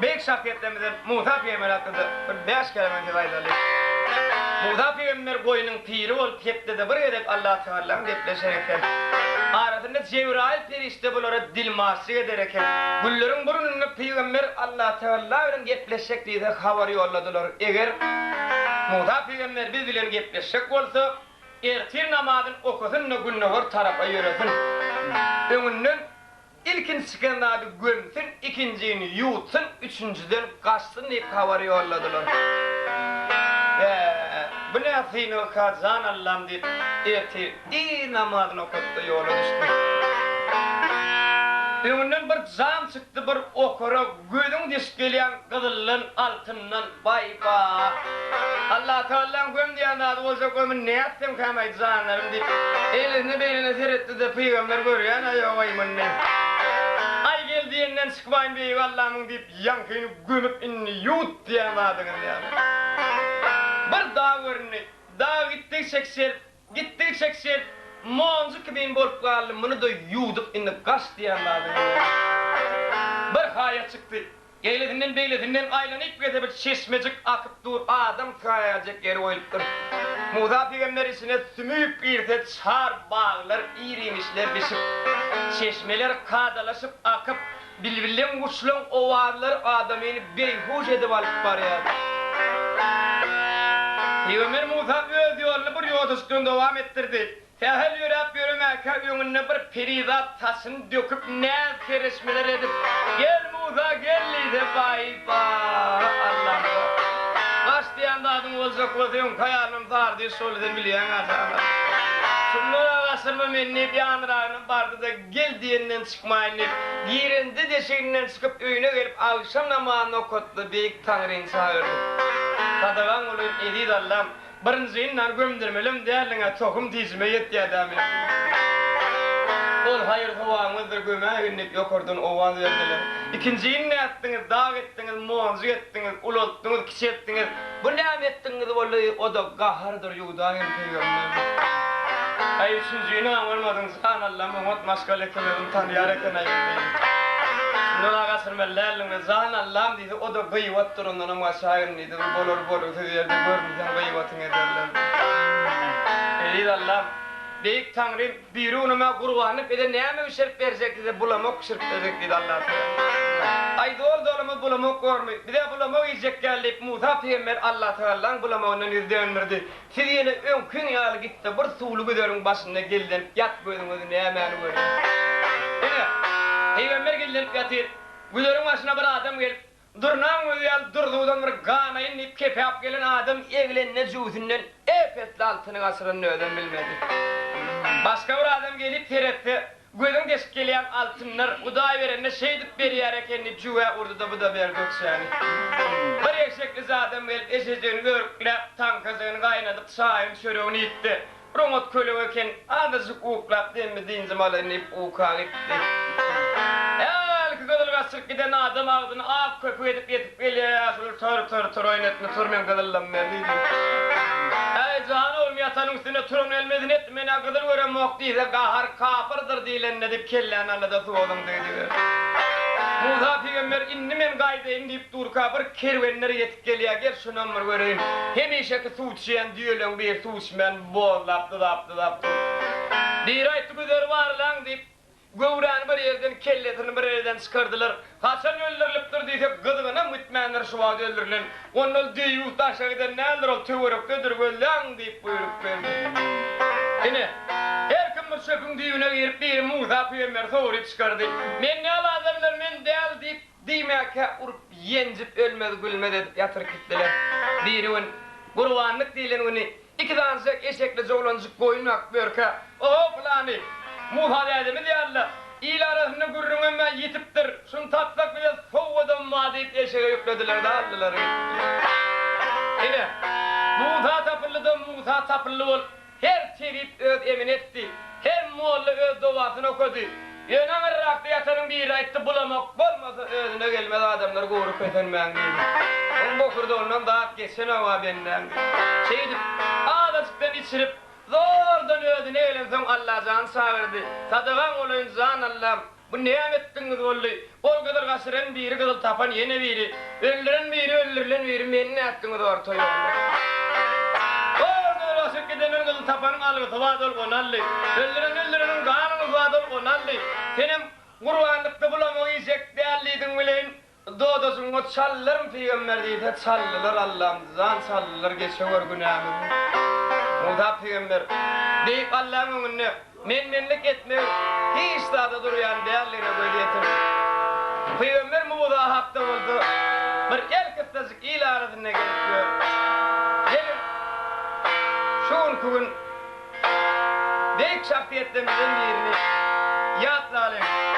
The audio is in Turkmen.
Beýik şahsyýetlerimizden Musa pygamber hakynda bir bäş keleme söz aýdaly. Musa pygamber goýnuň piri bolup hepdede bir gezek Allatagalaň gepleşer eken. Arasynda Jebraýyl perişde bulara dilmaçlyk eder eken. Günleriň bir gününde pygamber Allatagala bilen gepleşjek diýse habar ýolladylar. Eger Musa pygamber biz bilen gepleşjek bolsa, ertir namazyny okasyn-da gündogar tarapa ýöresin. Öňünden Ilkinji çykan zady gömsün, ikinjini ýuwutsyn, üçünjiden gaçsyn diýip habar ýolladylar. Bä, bu nä synagka, jan Allam diýip, ertir ir namazyny okatdy, ýola düşdi. Öňünden bir jam çykdy, bir okara Gözüň deşip gelýän gyzyldan, altyndan, baý-ba! Allatagallaň göm diýen zady bolsa gömün nätsemkäm-aý janlarym diýip, eýlesine-beýlene seretdi-de, pygamber görýän-ä ýog-aý muny. Aý gel diýenden çykmaýyn beýik Allamyň diýip, ýaňkyny gömüp indi ýuwut diýen zadyňyz ýaly. Bir dag göründi. Dag gitdigiçe kiçelip, Gitdigiçe kiçelip, monjuk kimin bolup galdy, muny-da ýuwdup indi gaç diýen zadyň ýok. Bir haýat çykdy. Eýlesinden-beýlesinden aýlanyp gelse bir çeşmejik akyp dur, adam sygaýaljak ýeri goýlupdyr. Musa pygamber içine sümüp girse çar baglar ir-iýmişler bişip, çeşmeler kadalaşyp akyp, Bilbiliň, guşlaň owazlary adamyny beýhuş edip alyp barýar. Pygamber Musa öz ýoluny bir ýodajykdan dowam etdirdi. Sähel ýöräp ýöremäkä öňünde bir perizat saçyny döküp näz-kereşmeler edip, Gel, Musa, gel diýse, baý-ba, Allamda. Gaç diýen zadyň boljak bolsa öňki aýalymam Sardy şoly sen bilýäň-ä jana. Şundan-a gaçyrma meni diýip ýanyragyna bardy-da, Gel diýenden çykmaýyn diýip, girende deşiginden çykyp öýüne gelip agşam namazyny okatdy, Beýik Taňryny çagyrdy. Sadagaň bolaýyn eziz Allam, birinjini nan gömdürmelem däldiň-ä tohum tijime ýetýä-dä meniň. Ol haýyr-sowabyňyzdyr gömäýgin diýip ýokardan owaz berdiler. Ikinjini nätdiňiz, dag etdiňiz, monjuk etdiňiz, ulaltdyňyz, kiçeltdiňiz, bu näme etdigiňiz boldy, o-da gahardyr, ýuwdaýyn pygamber. Aý üçünjini aňarmadyň. Jan Allam oňat maşgala eken özüni tanýar ekenaý diýdi. Şundan-a gaçyrmaly däldiňle jan Allam diýse o-da gyýbatdyr ondanam gaçaýyn diýdi bir bolar bolgusyz ýerde görünseň gyýbatyňy ederler diýdi. Eziz Allam, Beýik Taňrym birigünime gurbanlyk bize näme bişirip berjek diýse bulamak bişirip berjek diýdi Allatagala. Aý zol-zolumyz bulamak bormy? Biz-ä bulamak iýjek däl diýip Musa pygamber Allatagallaň bulamagyndan ýüz döndürdi. Siz ýene öňkiň ýaly gitde bir suwly güzeriň başynda gizlenip ýat gözüňiz nämäni görýär. Ine, pygamber gizlenip ýatyr. Güzeriň başyna bir adam gelip, Durnaň gözi ýaly durzuwdan bir ganaýyn diýip kepäp gelen adam eglende jübüsinden ep-esli altyny gaçyranyny özem bilmedi. Başga bir adam gelip seretse, Gözüň deşip gelýän altynlar Hudaý berende şeýdip berýär eken diýip jüwä urdy-da bu-da berdi ökjäni. Bir eşeklije adam gelip eşejigini örkläp, taňkajygyny gaýnadyp, çaýyny, çöregini iýipdi. Bir oňat kölege eken, azajyk uklap demmi dynjym alaýyn diýip uka gitdi. Hälki gyzyl gaçyryp giden adam agzyny ak köpük edip ýetip gelýär, ýaşuly tur, tur, tur oýnatma, tur meň gyzyllam ber diýdi. Äý, jan oglum ýatanyň üstünde turan ölmezini et. Men-ä gyzyl göremok diýse, gahar kapyrdyr diýlende diýip kelläni aldy-da suwa zyňdy gidiberdi. Musa pygamber indi men gaýdaýyn diýip durka bir kerwenler ýetip gelýär, gel şunam bir göreýin. Hemişeki suw içýän düýeleň biri suw içmän bozlap dyzap-dyzap dur. Biri aýtdy güzeri barlaň diýip, Göwräni bir ýerden, kellesini bir ýerden çykardylar. Haçan öldürilipdir diýsek, gyzgynam gitmändir şu wagt öldürilen. Onda ol deýýus daşa giden däldir, ol töwerekdedir, gözläň diýip buýruk berdi. Ine, her kim bir çöpüň düýbüne girip, biri Musa pygamberi sogrup çykardy. Men däl adamlar, men däl diýip, diýmäkä urup, ýenjip, ölmez-gülmez edip ýatyryp gitdiler. Biri gün, Gurbanlyk diýlen güni Iki sanyjak eşeklije oglanjyk goýun bakyp ýörkä, Oho, pylany, Musa dädemiz ýaly-da, il arasynda gürrüňem-ä ýitipdir, şuny tapsak bize sowgadam bar diýip eşege ýüklediler-de aldylar gitdiler. Ine, Musa tapyldy-da Musa tapyldy bolup, her tebip öz emini etdi, her molla öz dogasyny okady. Ýöne aňyrrakda ýatanyň biri aýtdy, Bulamak bolmasa özüne gelmez adamlar gury kösenmäň diýdi. Oň bokurdagyndan zat geçenog-a bendäň diýdi. Şeýdip, azajykdan içirip, zordan özüne gelensoň Allajany çagyrdy. Sadagaň bolaýyn, jan Allam! Bu näme etdigiňiz boldy? Ol gyzyl gaçyran biri, gyzyl tapan ýene biri, öldüren biri, öldürilen biri, meni nätdiňiz orta ýolda? Ol gyzyl gaçyryp gidenden gyzyl tapanyň algysy bar, ol ony aldy. Öldüren öldüreniň ganyny bar, ol ony aldy. Senem gurbanlykda bulamyk iýjek däl diýdiň welin, Dodajygyňa çallaryn pygamber diýse çaldylar Allam jan çaldylar geçewer günämizi. Musa pygamber Beýik Allaň öňünde men-menlik etmegiň hiç zada durýan däldigine göz ýetirdi. Pygamber Musa hakda bolsa bir elkyssajyk il arasynda gezip ýör. Geliň şu günki gün beýik şahsyýetlerimizden birini ýatlalyň.